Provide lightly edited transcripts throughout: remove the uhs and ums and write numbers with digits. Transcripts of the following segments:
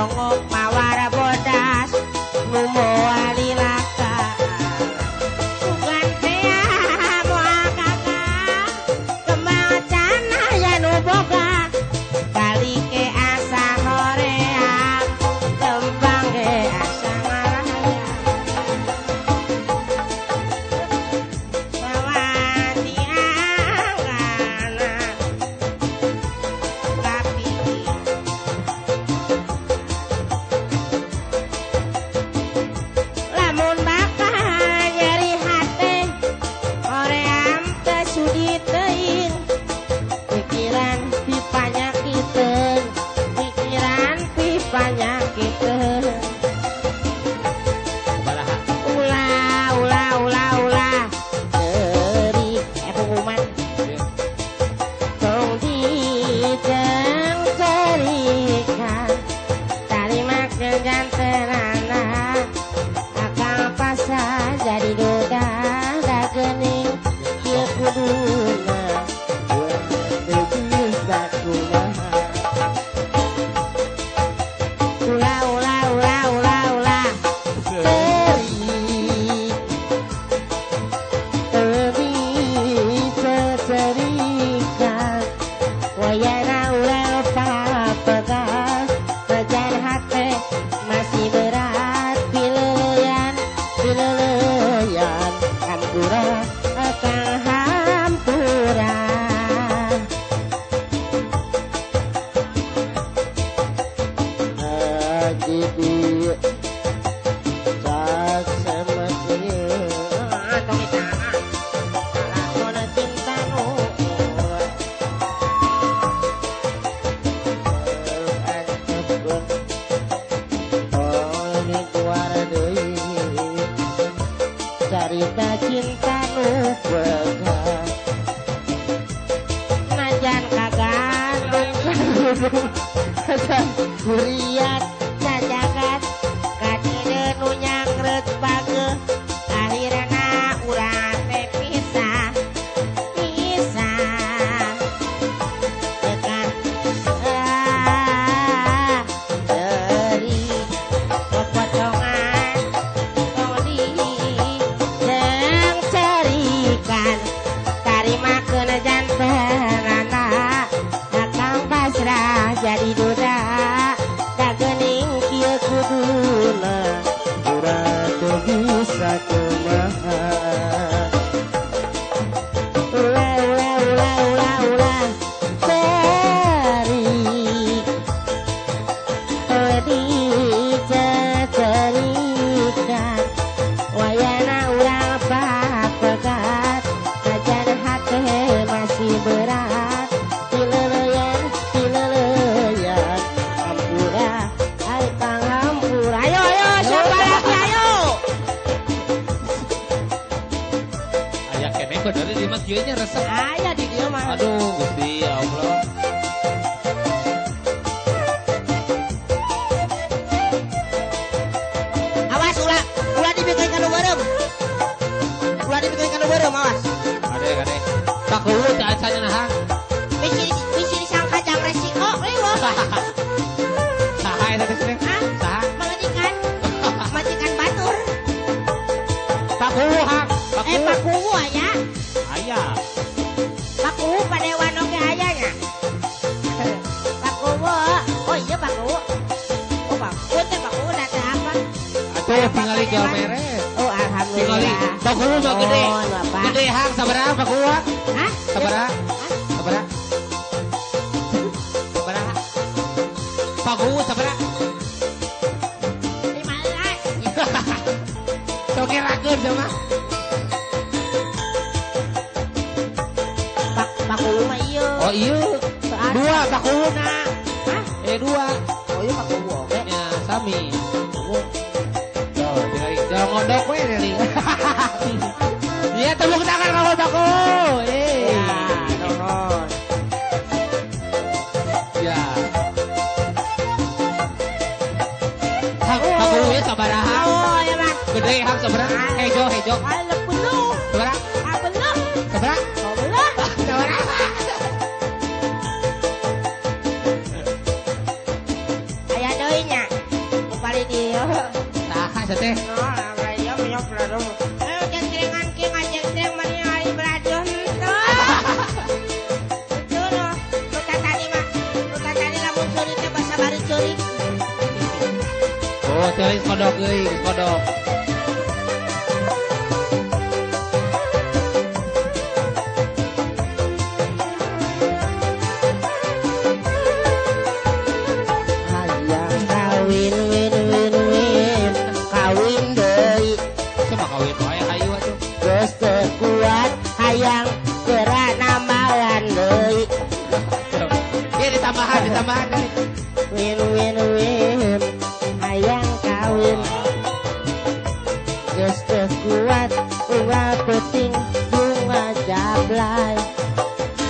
Dongok mawar bodas nu moal lilaka bukan tea moal kakak kembang canah ya nu boga balik ke asa hoream kembang ke asa ngaraya sawati anggana tapi lamun bakal nyeri hate hoream teu sudi teuing pikiran pipanyakiteun pikiran pipanyakiteun Sabaraha? Ulah ulah ulah ulah ceurik pengumuman tong dijeng cerikan tarima kejantenana akang pasar jadi duda dagening kieu kuduna Teu bisa kumaha. Ulah ulah ulah ulah ulah cerik teu bisa cerikan wayana urang papegat najan hate masih berat pileuleyan pileuleyan hampura akang hampura. Jadi cak semet ieu. Ah, tong ditahan. Lakon cinta nu Antepkeun oh dikuar deui carita cinta nu pegat najan kagandung kuriat sajagat kacide nu nyangreut pageuh akhirna urang teh pisah pisah tekan ah ceurik popotongan tong dijeng cerikan tarimakeun jantenana akang pasrah jadi duda dagening kieu kuduna urang teu bisa kumaha. Ulah ulah ulah ulah ulah cerik teu dicecerikan wayana urang papegat najan hate masih berat pileuleyan pileuleyan hampura ai panghampura ayo ayo siapa lagi ayo Aya keneh bener di mah kieu nya resep. Aya di dieu mah. Aduh Gusti ya Allah. Awas ulah ulah dibikeun ka nu beureum. Ulah dibikeun ka nu beureum awas. Kade kade. Pak Kuwu teh acan naha? Bisi bisi disangka jang resiko euy wah. Saha eta teh cenah? Hah? Saha? Majikan. Majikan batur. Pak Kuwu hang. Pak Eh Kuwu. Pak Kuwu aya. Aya. Pak Kuwu padewan oge aya nya. Pak Kuwu. Oh iya Pak Kuwu. Oh Pak Kuwu teh Pak Kuwu da teh apa? Atuh tingali jual meres. Oh Tingali. alhamdulillah. Pak Kuwu mah gede. Oh, Bapak. Gede hang sabaraha Pak Kuwu hang? Hah? Sabaraha? Hah? Sabaraha? Sabaraha? Pak Kuwu sabaraha? 15. Sok ngerakeun sama. Pak Pak Kuwu mah ieu. Oh iya. Dua Pak Kuwu na. Hah? Eh dua. Oh iya Pak Kuwu oge. Ya sami. Tuh, tinggal jangan ngondok we dari. Iya tepuk tangan kamu Pak Kuwu. Eh. Ya, nuhun. Ya. Hang Pak Kuwu ya sabaraha? Oh, ya mah. Gede hang sabaraha? Hejo hejo. Alah penuh. Sabaraha? Ah penuh. Sabaraha? Oh, belah. Sabaraha? Aya deui nya. sia teh. Nah, iya beladuh. Ayo cengkrengan ki ngacengkreng mani ari beladuh henteu. Betul loh. Nu tatadi mah, nu tatadi lamun ceurik teh basa bari ceurik. Oh, teh kodok euy, kodok. Ditambahan win win win hayang kawin geus teu kuat unggal peuting bunga jablay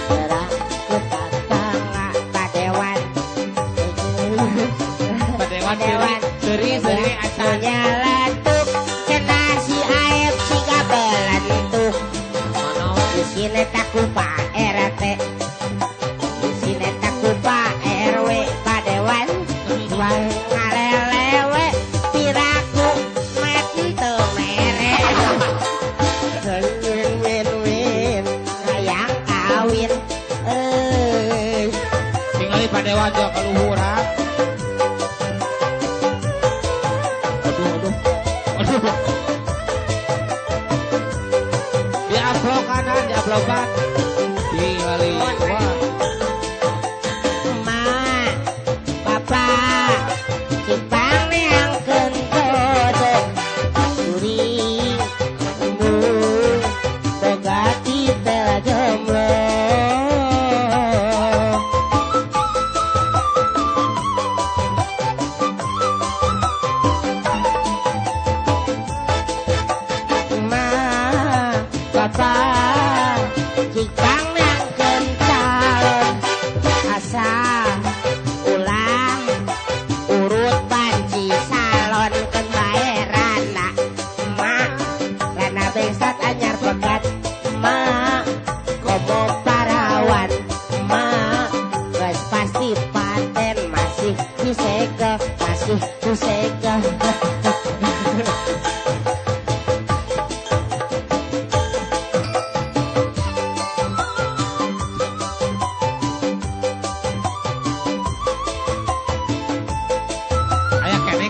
serah ke tatangga padewan padewan seri seri acan nyalatuk cenah si Aep siga belentuk isine taku Pak RT isine taku Pak RW padewan wang ngalelewe piraku met teu mere win win win hayang kawin euy tingali padewan jauh ka luhur ha. Aduh aduh aduh diaplokan diaplokan tingali wah.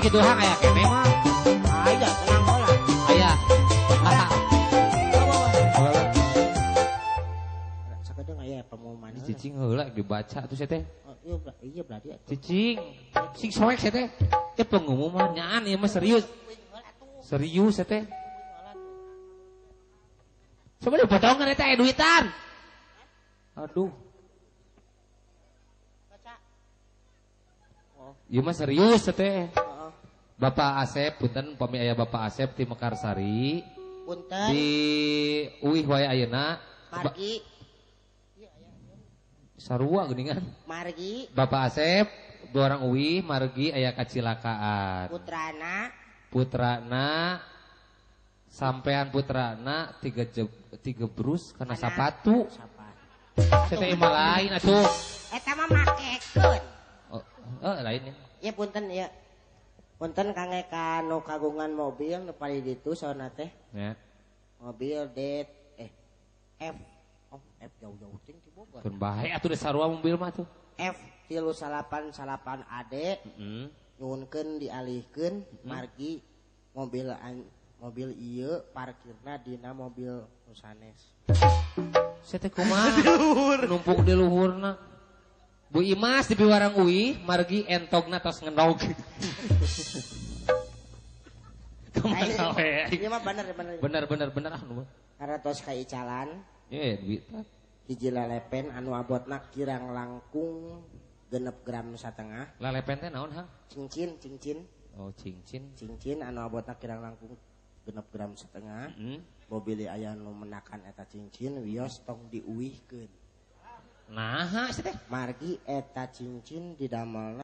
Gitu hang aya kene mah. Aya tenang heula. Aya. Sakedeung aya pengumuman. Cicing heula dibaca atuh sia teh. Oh, iya iya berarti. Cicing. Sing soek sia teh. Teh pengumuman nyaan ieu mah serius. Serius sia teh. Coba dipotongan eta aya duitan. Aduh. Ieu mah serius sia teh. Bapak Asep, punten pami aya Bapak Asep ti Mekarsari. Punten. Di uih wae ayeuna. Margi. Sarua geuningan. Margi. Bapak Asep, dua orang uih margi aya kacilakaan. Putrana. Putrana sampean putrana tiga brus kana sapatu. Sapatu. Teh imah lain atuh. Eta mah makekeun. Oh, oh lain ya. Ya punten ya. Punten kangge ka nu kagungan mobil nu pari ditu saona teh. Ya. Mobil D F. Oh, F jauh-jauh ting ti Bogor. Keun bae atuh da sarua mobil mah tuh. F 388 AD. Heeh. Nyuhunkeun dialihkeun margi mobil mobil ieu parkirna dina mobil nu sanes. Sia teh kumaha? Numpuk di luhurna. Bu Imas di piwarang uih margi entogna tos ngenog. Kumaha we? Ieu mah bener bener. Bener bener bener ah nu. Karena tos kaicalan. Ye duit. Hiji lelepen anu abotna kirang langkung 6,5 gram. Lelepen teh naon hang? Cincin, cincin. Oh, cincin. Cincin anu abotna kirang langkung 6,5 gram. Mobil aya nu menakan eta cincin wios tong diuihkeun. Nah, teh. Margi eta cincin didamelna